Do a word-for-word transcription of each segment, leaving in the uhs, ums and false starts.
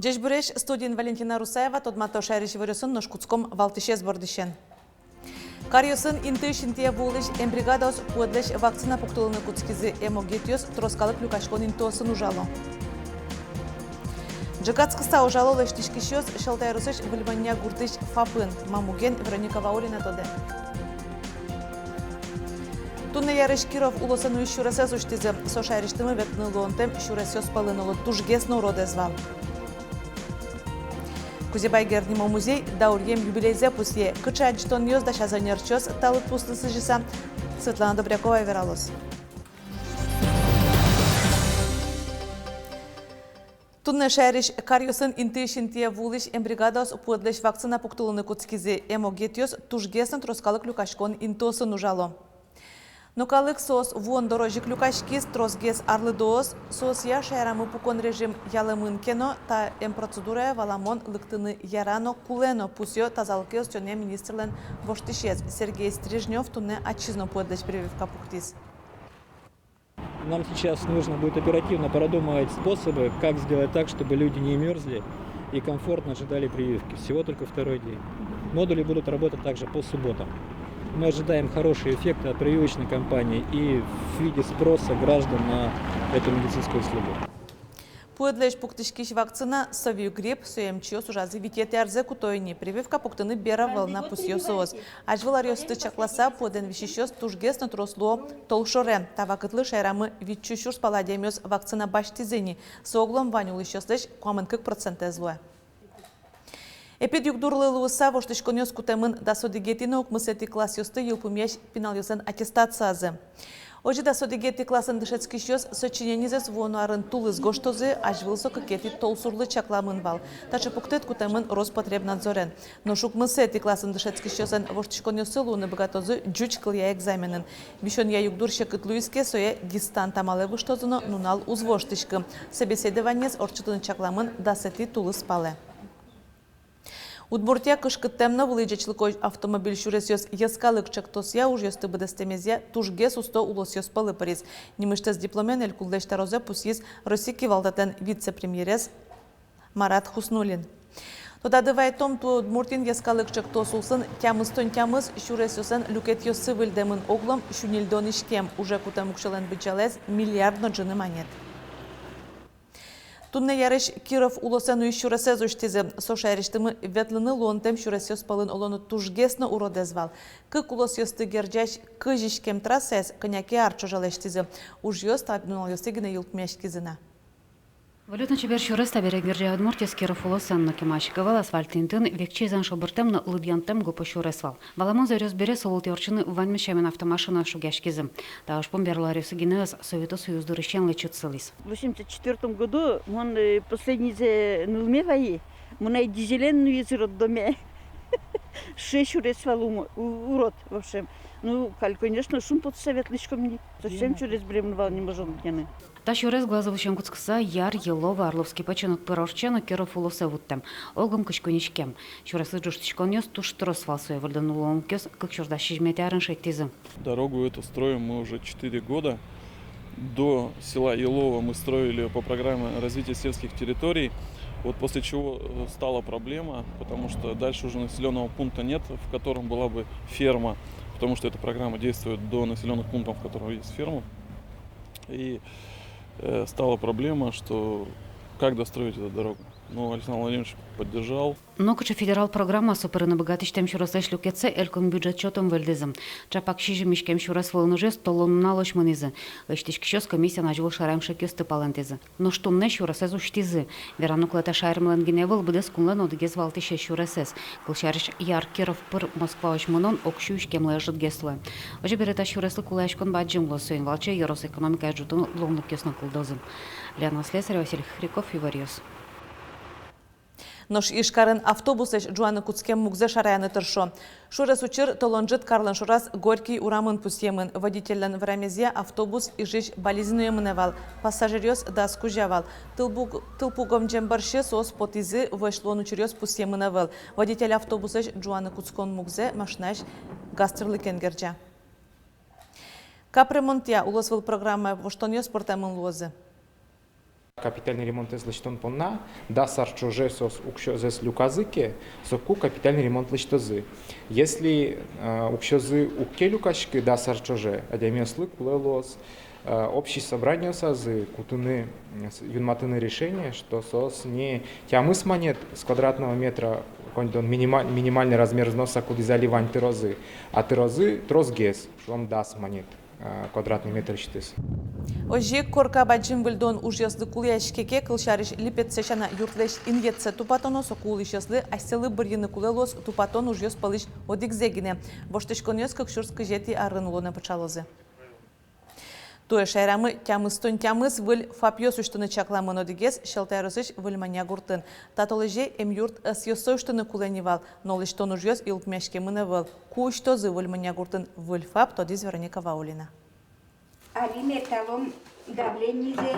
Ӟечбуресь! Студиын Валентина Русаева. Тодмато шаерысь иворъёсын, нош кутском валтӥсез бордысен. Каръёсын интыысь интые вуылӥсь эмбригадаос пуэдлэсь вакцина пуктылыны кутскизы. Эм огетъёс трос калык люкаськон интыосын ужало. Ӝегатскыса ужало лэсьтӥськисьёс Сьӧлта ёросысь Выль Монья гуртысь ФАПын. Ма муген, Вероника Ваулина тодэ. Туннэ Ярысь Киров улосэн уйись сюресэз усьтӥзы. Со шаерысьтымы ветлыны луонтэм сюресъёс пӧлын, оло, тужгес но урод ӧз вал. Кузебай Герд нимо музей дауръем юбилейзэ пусъе. Кыӵе адӟытонъёс дасязы ӧнерчиос та лыдпуслы сӥзьыса, Светлана Добрякова вералоз. Туннэ шаерысь каръёсын интыысь интые вуылӥсь эмбригадаос пуэдлэсь вакцина пуктылыны кутскизы. Эм огетъёс тужгес но трос калык люкаськон интыосын ужало. Но калык соос вуон дорозь ик люкаськиз. Тросгес арлыдоос соосъя шаерамы пукон режим ялэмын ке но, та эм процедурае, валамон, лыктыны яра но, кулэ но, пусъё тазалыкез утёнъя министрлэн воштӥсез. Сергей Стрижнёв туннэ ачиз но пуэдлэсь прививка пуктӥз. Нам сейчас нужно будет оперативно продумывать способы, как сделать так, чтобы люди не мерзли и комфортно ожидали прививки. Всего только второй день. Модули будут работать также по субботам. Мы ожидаем хорошие эффекты от прививочной кампании и в виде спроса граждан на эту медицинскую услугу. Пуэдлэсь пуктӥськись вакцина — со виюгрипп, сое эмчиос ужазы витетӥ арзэ куто ини. Прививка пуктыны бер ӧвӧл на, пусъё соос. Азьвыл аръёсты чакласа, пуэдэн висисьёс тужгес но трос луо толшоре. Та вакытлы шаерамы витьсю сюрс пала адямиос вакцина басьтӥзы ини. Со оглом вань улӥсьёслэсь куамын кык процентэз луэ. Эпидюгдурлы луыса, воштӥськонъёс кутэмын дас одӥгетӥ но укмысэтӥ классъёсты йылпумъясь пиналъёслэн аттестациязы. Озьы дас одӥгетӥ классын дышетскисьёс сочиненизэс вуоно арын тулыс гожтозы, азьвыл со кыкетӥ толсурлы чакламын вал. Таӵе пуктэт кутэмын Роспотребнадзорен. Нош укмысэтӥ классын дышетскисьёслэн воштӥськонъёссы луыны быгатозы ӟуч кылъя экзаменын. Висёнъя югдур секыт луиз ке, сое дистант амалэ выжтозы но, нунал уз воштӥськы. Собеседованиез ортчытыны чакламын дасэтӥ тулыс палэ. Удмуртия кышкыттэм но вылӥ ӟечлыко автомобиль сюресъёс йӧскалык ӵектосъя ужъёсты быдэстэмезъя тужгес усто улосъёс пӧлы пыриз. Нимысьтыз дипломен элькунлэсь тӧрозэ пусйиз Россия кивалтэтлэн вице-премьерез Марат Хуснуллин. Тодады вайтом, туэ Удмуртиын йӧскалык ӵектос улсын тямыстон тямыс сюресъёслэн люкетъёссы выльдэмын, оглом сю ньыльдон иськем. Уже кутэм уксёлэн быдӟалаез миллиард но ӝыны манет. Туннэ Ярысь Киров улосэн уйись сюресэз усьтӥзы. Со шаерысьтымы ветлыны луонтэм сюресъёс пӧлын улоно тужгес но уродэз вал. Кык улосъёсты герӟась кызь иськем трассаез кӧня ке ар ӵоже лэсьтӥзы. Ужъёс та нуналъёсы гинэ йылпумъяськизы на. Валютно чебер сюрес табере герӟа Удмуртиез Киров улосэн. Нокемась ик ӧвӧл, асфальт интыын векчи изэн шобыртэм но лыдъянтэм гупо сюрес вал. Валамон, зоръёс бере со вылтӥ ортчыны ваньмыз сямен автомашинаос шугъяськизы. Та ужпум берло аръёсы гинэ ӧз, Совето Союз дырысен лэчыт сылӥз. В восемьдесят четвёртом году мон, э, последнизэ нылме вайи, мон ай дизелен нуиз роддоме. Сыӵе сюрес вал, у-, урод, в общем. Ну, каль, конечно, шумпотыса ветлӥськом ни. Совсем сюрес быремын вал, не можем гинэ. Та сюрес Глазовысен кутскыса, Яр, Елово, Орловский почёнок пыр ортче но Киров улосэ вуттэ. Оглом кызь куинь иськем. Сюреслы ӝожтӥськонъёс туж трос вал, сое выльдыны луонлыкъёс кык сюрс дас сизьыметӥ арын шедьтӥзы. Дорогу эту строим мы уже четыре года. До села Елово мы строили по программе развития сельских территорий. Вот после чего, э, стала проблема, потому что дальше уже населённого пункта нет, в котором была бы ферма, потому что эта программа действует до населённых пунктов, в которых есть ферма. И, э, стала проблема, что как достроить эту дорогу. Ну, Александр Владимирович поддержал. Нокыӵе федерал программаосы пырыны быгатӥсьтэм сюреслэсь люкетсэ элькун бюджет чотын выльдӥзы. Чапак сизьым иськем сюрес вылын ужъёс толон нуналозь мынӥзы. Лэсьтӥськисьёс комиссиен азьвыл шараям шекъёсты палэнтӥзы. Нош туннэ сюресэз усьтӥзы. Вераны кулэ, та шаермылэн гинэ ӧвӧл, быдэс кунлэн одӥгез валтӥсез сюресэз. Кыл сярысь, Яр, Киров пыр Москваозь мынон ог сю иськемлы ӧжытгес луэ. Озьы бере, та сюреслы кулэяськон бадӟым луоз, соин валче ёрос экономикаез ӝутыны луонлыкъёс но кылдозы. Лена Слесарева, Василий Хряков, «Иворъёс». Нош Ижкарын автобуслэсь ӝуаны кутскем мугзэ шараяны тыршо. Сюрес учыр толон ӝыт карлэн шораз Горький урамын пусъемын. Водительлэн верамезъя, автобус Ижысь Балезиное мынэ вал. Пассажиръёс дас кузя вал. Тылпу-, тылпу гомӟем бӧрсьы соос потӥзы, вӧсь луон учыръёс пусъемын ӧвӧл. Водитель автобуслэсь ӝуаны кутскон мугзэ машинаысь газ тӥрлыкен герӟа. Капремонтъя улосвыл программая воштонъёс пыртэмын луозы. Капитальный ремонтэз лэсьтон понна дас ар ӵоже соос уксёзэс люказы ке, соку капитальный ремонт лэсьтозы. Если, э, уксёзы уг ке люкаськы дас ар ӵоже, адямиослы кулэ луоз, э, общий собраниосазы кутыны, м, с-, юнматыны решение, что соос не тямыс манет с квадратного метра, коньдон минима-, минимальный размер взноса, кудӥз али вань тырозы, а тырозы тросгес, шуом, дас манет, э, квадратный метрысьтыз. Озьы ик корка бадӟым выльдон ужъёслы кулэяське ке, кылсярысь, липетсэ сяна юртлэсь инъетсэ тупатоно, соку улӥсьёслы асьсэлы бырйыны кулэ луоз тупатон ужъёс пӧлысь одӥгзэ гинэ. Воштӥськонъёс кык сюрс кызетӥ арын улонэ пыӵалозы. Туэ шаерамы тямыстон тямыс выль ФАПъёс усьтыны чакламын, одӥгез Сьӧлта ёросысь Выль Монья гуртын. Та толэзе эмъюрт ӧсъёссэ усьтыны кулэ ни вал, но лэсьтон ужъёс йылпумъяськемын ӧвӧл. Ку усьтозы Выль Монья гуртын выль ФАП, тодӥз Вероника Ваулина. Али мерталом давленизэ,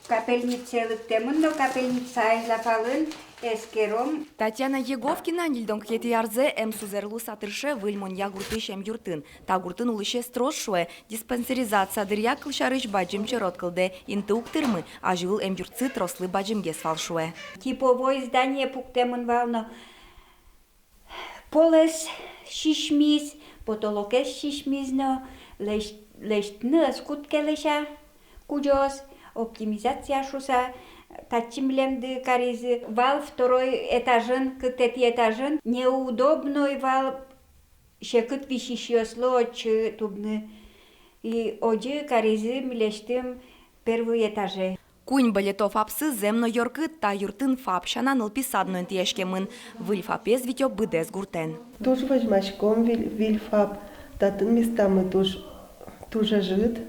капельницае лыктэмын но, капельница азьлапалын, эскером. Татьяна Еговкина ньыльдон кыкетӥ арзэ эмсузэрлуса тырше Выль Монья гуртысь эмъюртын. Та гуртын улӥсьёс трос, шуэ, диспансеризация дыръя, кылсярысь, бадӟым черод кылдэ, инты уг тырмы, азьвыл эмъюртсы трослы бадӟымгес вал, шуэ. Типовой здание пуктэмын вал но, полэз сисьмиз, потолокез сисьмиз но, лэсь-, лэсьтыны ӧз кутске, лэся, кузёос, оптимизация шуса, татчы милемды каризы. Вал второй этажын, кыкетӥ этажын, неудобной вал секыт висисьёслы отчы тубыны. И озьы каризы милесьтым первый этаже. Куинь бӧлето ФАПсы зэм но ёркыт. Та юртын ФАП сяна нылпи сад но интыяськемын. Выль ФАПез витё быдэс гуртэн. Туж возьмаськом выль, выль ФАП. Татын местамы туж, туж ӧжыт.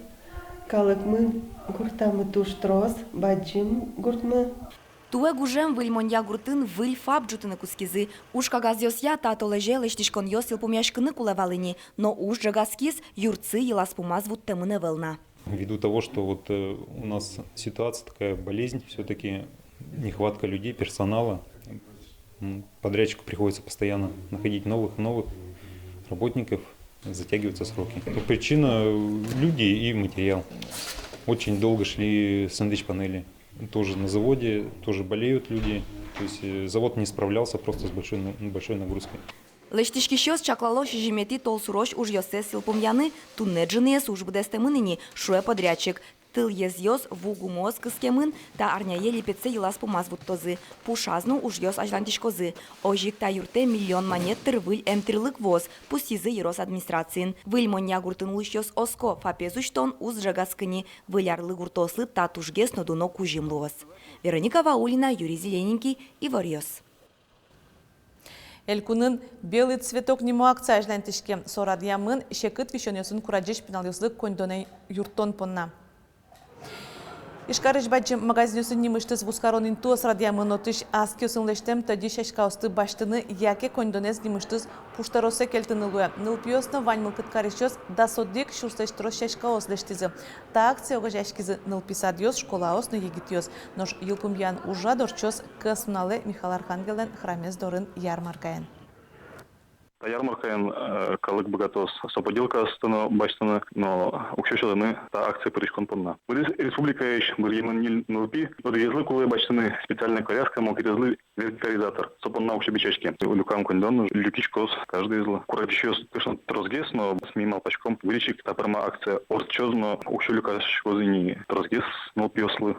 Калыкмы гуртамы туж трос, бадӟым гуртмы. Туэ гужем Выль Монья гуртын выль ФАП ӝутыны кутскизы. Уж кагазъёсъя та толэзе лэсьтӥськонъёс йылпумъяськыны кулэ вал ини, но уж ӝегаськиз, юртсы йылаз-пумаз вуттэмын ӧвӧл на. Ввиду того, что вот, э, у нас ситуация такая, болезнь, всё-таки нехватка людей, персонала, м, подрядчику приходится постоянно находить новых и новых работников, затягиваются сроки. Ну, причина, э, люди и материал. Очень долго шли сэндвич-панели. Тоже на заводе, тоже болеют люди. То есть, э, завод не справлялся просто с большой на-, большой нагрузкой. Лэсьтӥськисьёс чаклало сизьыметӥ толсурозь ужъёссэс йылпумъяны. Туннэ ӝыныез уж быдэстэмын ини, шуэ подрядчик. Тылъезъёс, ву гумыос кыскемын, та арняе липетсэ йылаз-пумаз вуттозы. Пушаз но ужъёс азьлантӥськозы. Озьы ик та юртэ миллион манет тыр выль эмтӥрлык вуоз, пусйизы ёрос администрациын. Выль Монья гуртын улӥсьёс оско: ФАПез усьтон уз ӝегаськы ни. Выль арлы гуртоослы та тужгес но дуно кузьым луоз. Вероника Ваулина, Юрий Зелененький, «Иворъёс». Элькунын «Белый цветок» нимо акция азьлантӥське. Со радъямын секыт висёнъёсын курадӟись пиналъёслы коньдонэн юрттон понна. Ижкарысь бадӟым магазинъёсын нимысьтыз вузкарон интыос радъямын. Отысь ас киосын лэсьтэм тӧдьы сяськаосты басьтыны яке коньдонэз нимысьтыз пуштроссэ кельтыны луэ. Нылпиос но вань мылкыд карисьёс дас одӥг сюрслэсь трос сяськаос лэсьтӥзы. Та акцие огазеяськизы нылпи садъёс, школаос но егитъёс. Нош йылпумъян ужрад ортчоз кӧснуналэ Михаил Архангеллэн храмез дорын ярмаркаен. Та ярмаркаын, э, калык быгатоз со поделкаосты но басьтыны, но уксё сётыны та акцие пырыськон понна. Быдэс республикаысь быръемын ньыль нылпи. Одӥгезлы кулэ басьтыны специальной коляска, мукетызлы вертикализатор. Со понна уксё бичаське. Люкам коньдон люкиськоз каждыезлы. Курадӟисьёс, конечно, тросгес, но ми малпаськом, выльысь ик та пӧрма акция ортчоз но уксё люкаськоз ини тросгес нылпиослы.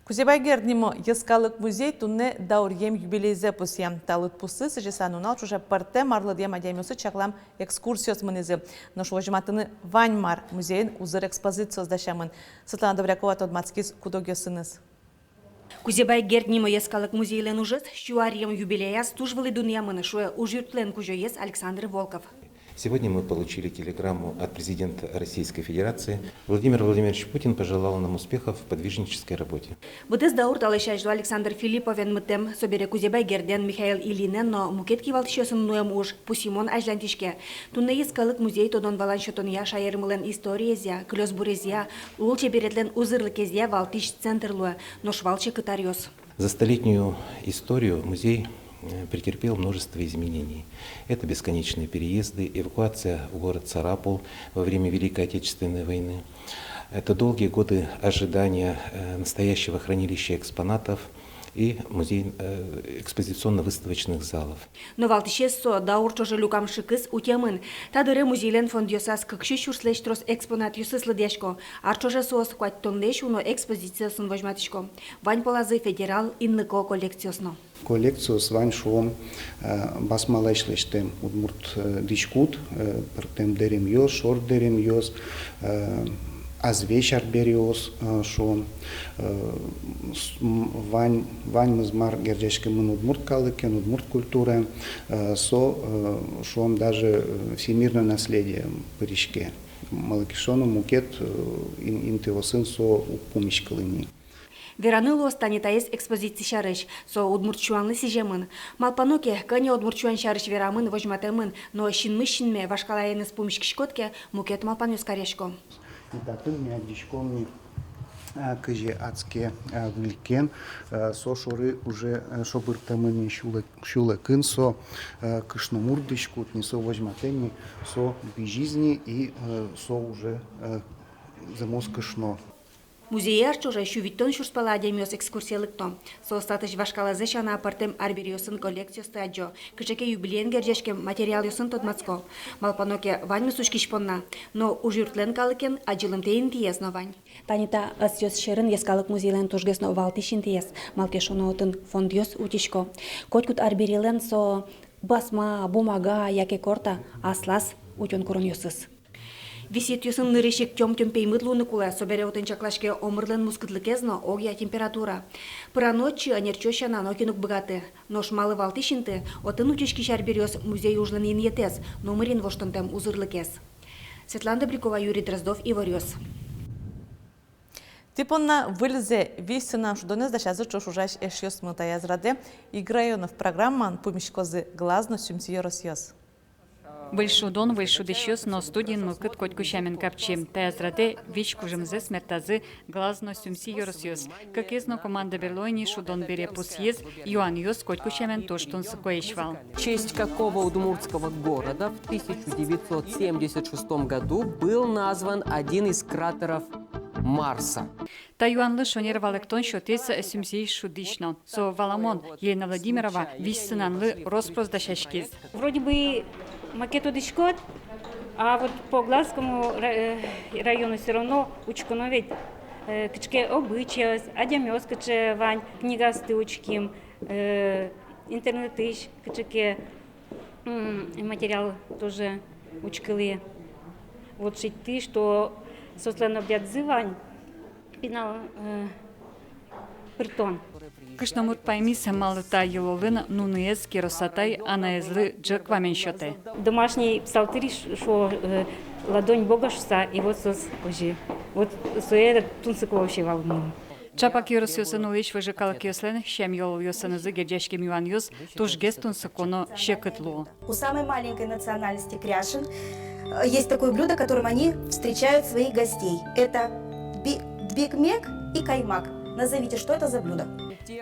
Кузебай Герд нимо йӧскалык музей туннэ дауръем юбилейзэ пусъе. Та лыдпуслы сӥзьыса нунал ӵоже пӧртэм арлыдъем адямиослы чаклам экскурсиос мынӥзы. Нош возьматыны вань мар: музейын узыр экспозициос дасямын. Светлана Добрякова тодматскиз куд-огъёсыныз. Кузебай Герд нимо йӧскалык музейлэн ужез сю аръем юбилеяз туж вылӥ дунъямын, шуэ ужъюртлэн кузёез Александр Волков. Сегодня мы получили телеграмму от президента Российской Федерации. Владимир Владимирович Путин пожелал нам успехов в подвижнической работе. Быдэс даур талэсь азьло Александр Филипповен мытэм, собере Кузебай Гердэн, Михаил Ильинэн но мукет кивалтӥсьёсын нуэм уж, пусйымон азьлантӥське. Туннэ йӧскалык музей тодон-валан сётонъя, шаермылэн историезъя, кылёсбурезъя, лулчеберетлэн узырлыкезъя валтӥсь центр луэ, нош вал секыт аръёс. За столетнюю историю музей, э, претерпел множество изменений. Это бесконечные переезды, эвакуация в город Сарапул во время Великой Отечественной войны, Это долгие годы ожидания, э, настоящего хранилища экспонатов и музей-, э, экспозиционно-выставочных залов. Но валтӥсез со — даур ӵоже люкам шыкыс утемын. Та дыре музейлэн фондъёсаз кык сю сюрслэсь трос экспонатъёсыз лыдъясько. Ар ӵоже соос куатьтонлэсь уно экспозициосын возьматӥсько. Вань пӧлазы федерал, инлыко коллекциос но. Коллекциос вань, шуом, э, басмалэсь лэсьтэм удмурт, э, дӥськут, э, пӧртэм дэремъёс, шор дэремъёс, э, азвесь арбериос, э, шуом, э, с-, м, вань, ваньмыз, мар герӟаськемын удмурт калыкен, удмурт культураен, э, со, э, шуом, даже, э, всемирное наследие пыриське. Малы ке шуоно, мукет, э, ин-, интыосын со уг пумиськылы ни. Вераны луоз тани таиз экспозици сярысь. Со удмурт сюанлы сӥземын. Малпано ке, кӧня удмурт сюан сярысь верамын, возьматэмын, но синмысь синме вашкалаеныз пумиськиськод ке, мукет малпанъёс каръясько. И татын ми адӟиськом ни, а, кызьы адске, а, выль кен, а, со шоры уже, а, шобыртэмын ни сюлэк-, сюлэкын со, а, кышномурт дӥськут ни, со возьматэ ни, со бызиз ни, и, а, со уже, а, зэмос кышно. Музее ар ӵоже сю витьтон сюрс пала адямиос экскурсие лыкто. Соос татысь вашкалазэ сяна пӧртэм арбериосын коллекциосты адӟо, кыӵе ке юбилеен герӟаськем материалъёсын тодматско. Малпано ке, ваньмыз учкись понна. Но ужъюртлэн калыкен адӟылымтэ интыез но вань. Тани та ӧсъёс сьӧрын йӧскалык музейлэн тужгес но валтӥсь интыез, малы ке шуоно, отын фондъёс утисько. Котькуд арберилэн со басма, бумага яке корта аслаз утён куронъёсыз. Висъетъёсын нырысь ик тём-тём пеймыт луыны кулэ, собере отын чаклаське омырлэн мускытлыкез но огъя температура. Пырано отчы ӧнерчиос сяна нокин уг быгаты. Нош малы валтӥсь инты: отын утиськись арбериос — музей ужлэн инъетэз, номырин воштонтэм узырлыкез. Светлана Добрякова, Юрий Дроздов, «Иворъёс». Тӥ понна выльзэ, визь сынан шудонэз дасязы ӵош ужась эшъёсмы. Таяз радэ «Игры районов» программаын пумиськозы Глаз но Сюмси ёросъёс. Выль шудон, выль шудӥсьёс но студиын мылкыд котьку сямен капчи. Таяз радэ визь кужымзэс мертазы Глаз но Сюмси ёросъёс. Кыкез но команда берло ини шудон бере пусйиз, юанъёс котьку сямен туж тунсыкоесь вал. В честь какого удмуртского города в тысяча девятьсот семьдесят шестом году был назван один из кратеров Марса? Та юанлы шонер валэктон сётӥз Сюмсиысь шудӥсь но. Со валамон, Елена Владимирова визь сынанлы рос-прос дасяськиз. Вроде бы макет тодӥськод, а вот по Глазскому ра-, э, району всё равно учконо ведь, э, кыӵе ке обычайёс, адямиос кыӵе вань, книгаосты учким, э, интернетысь кыӵе ке, м, материал тоже учкылӥ. Вот шедьтӥ, что соослэн обрядзы вань, пинал, э, пыртон. Кышномурт паймиз, малы та йылолын нуныез Кирос атай анаезлы ӝӧк вамен сётэ. Домашний псалтырь ш-, шуо, э, ладонь Бога шуса, и вот соос озьы. Вот сое тунсыко вообще вал мыным. Чапак ёросъёсын улӥсь выжы калыкъёслэн сям-йылолъёсынызы герӟаськем юанъёс тужгес тунсыко но секыт луо. У самой маленькой национальности Кряшен, э, есть такое блюдо, которым они встречают своих гостей. Это би-, бигмек и каймак. Назовите, что это за блюдо?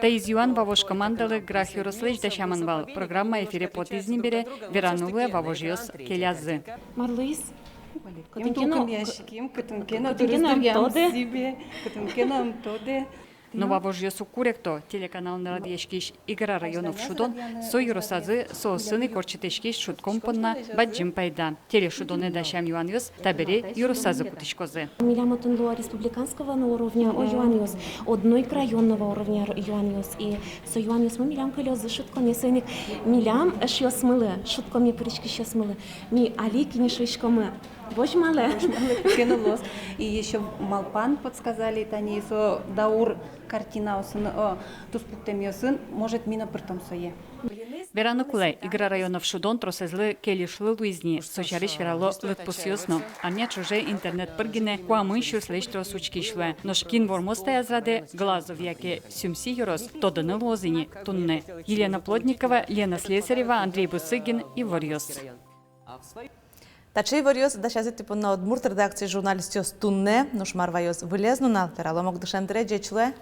Таиз юан Вавож командалы Грах ёрослэсь дасямын вал. Программа эфире потӥз ни бере, вераны луэ вавожъёс келязы. Мар луиз? Кытын ке но, кытын ке но ӧм тодэ. Кытын ке но ӧм тодэ. Но вавожъёс уг куректо. Телеканалын радъяськись «Игра районов» шудон со ёросазы, соосын ик ортчытӥськись шудком понна бадӟым пайда. Телешудонэ дасям юанъёс табере ёросазы кутӥськозы. Милям отын луо республиканского но уровня, о, юанъёс, одно ик районного уровня р-, юанъёс. И со юанъёсмы милям кылёзы шудкоме, соин ик милям эшъёсмылы, шудкоме пыриськисьёсмылы, ми али ик ини шуиськомы: возьмалэ. Возьмалэ, кыӵе ке но луоз. И ещё малпан подсказали, тани со даур картинаосын, о, туспуктэмъёсын, может, ми но пыртом сое. Вераны кулэ, «Игра районов» шудон тросэзлы кельышлы луиз ни, со сярысь верало лыдпусъёс но. Арня ӵоже интернет пыр гинэ куамын сюрслэсь трос учкись луэ. Нош кин вормоз таяз радэ, Глазов яке Сюмси ёрос, тодыны луоз ини туннэ. Елена Плотникова, Лена Слесарева, Андрей Бусыгин, «Иворъёс». Таӵе иворъёс дасязы тӥ понна удмурт редакциысь журналистъёс туннэ. Нош мар ваёз выльез нунал, вералом ог дышем дыре. Ӟеч луэ!